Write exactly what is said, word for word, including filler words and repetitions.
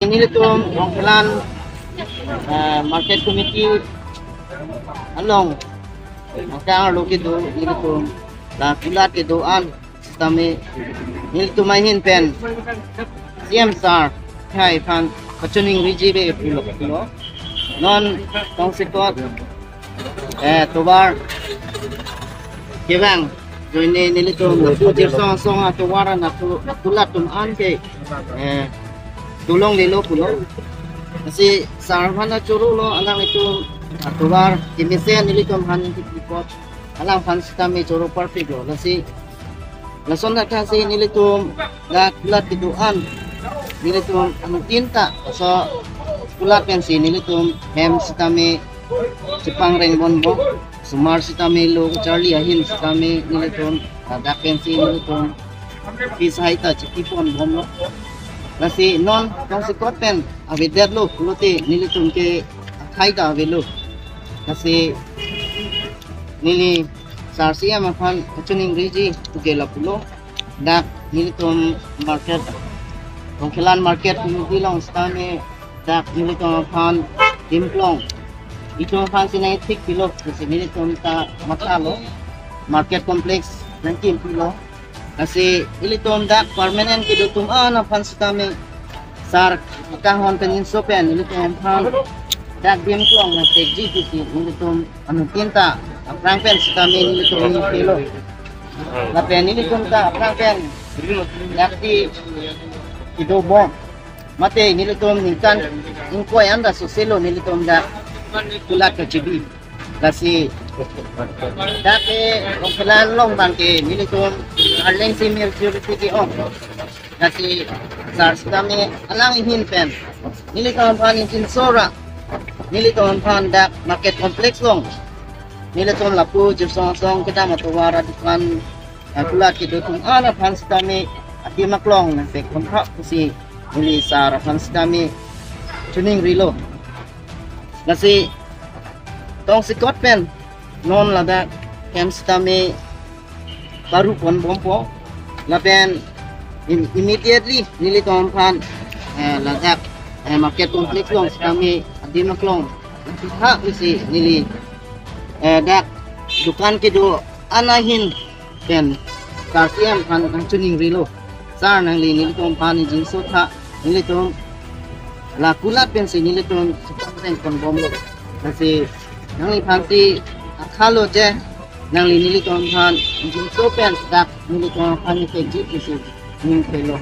Nelitum Rongkhelan, eh, Market Committee along, angkang arlo kedo nelitum la kulat kedo-an sitame nelitum ahin pen C M sir akhai aphan kachiningriji ave pulo. Non tongsekot, eh, tovar kevang ajoine nelitum lapu Jirsong Asong atovar an aku kulat atum an ke, eh, dolonglelo pulo. Lasi sir aphan choro lo, alanglitum atovar kemesen nelitum aphan ningkipikot, alangphan sitame choro parpiklo. Lasi lason thakthaksi nelitum la kulat kedo-an, nelitum anuttin ta laso kulat pensi nelitum hem sitame chepangreng ponbom. Osomar sitame lo, charli ahin sitame nelitum, ah, dak pensi nelitum fees hai ta chepi ponbomlo. Lasi non tongsekot pen avedetlo pulote nelitum ke akhai ta avelo. Lasi neli sir C M aphan kachiningriji puke lapulo. Dak nelitum market, Rongkhelan Market Committee along sitame dak nelitum aphan adim aklong, itum aphan si nangthik pilo, lasi nelitum ta mathalo, market complex nangkim pilo. Lasi ilitum dak permanent kedo atum an aphan sitame sir akanghon kangjinso pen ilitum aphan dak adim aklong nangthekji pusi ilitum anuttin ta aphrang pen sitame nelitum ningpelo. Lapen nelitum ta aphrang pen dak ti kedo bom. Mate nelitum ningkan ingkoi anta soselo nelitum dak kulat kachibi. Lasi dak ke Rongkhelan along abang ke nelitum arleng si majority ke-ong. Lasi sir sitame alang ahin pen nelitum aphan ingjinso ra, nelitum aphan dak market complex along nelitum lapu Jirsong Asong kedam atovar adukan, eh, kulat kedo atum an aphan sitame adim aklong nangthek pontha pusi neli sir aphan sitame chiningrilo. Lasi tongsekot pen non ladak hem sitame paru ponbompo. Lapen im-, immediately nelitum aphan, eh, ladak, eh, market complex along sitame adim aklong nangpitha pusi neli, eh, dak dukan kedo-an ahin pen sir C M aphan nangchiningrilo. Sir, nangli nelitum aphan ingjinso tha, nelitum la kulat pensi nelitum chepangreng ponbomlo. Lasi nangliphan si akhalo je, nangli nelitum aphan ingjinso pen dak nelitum aphan ningthekji pusi ningthelo.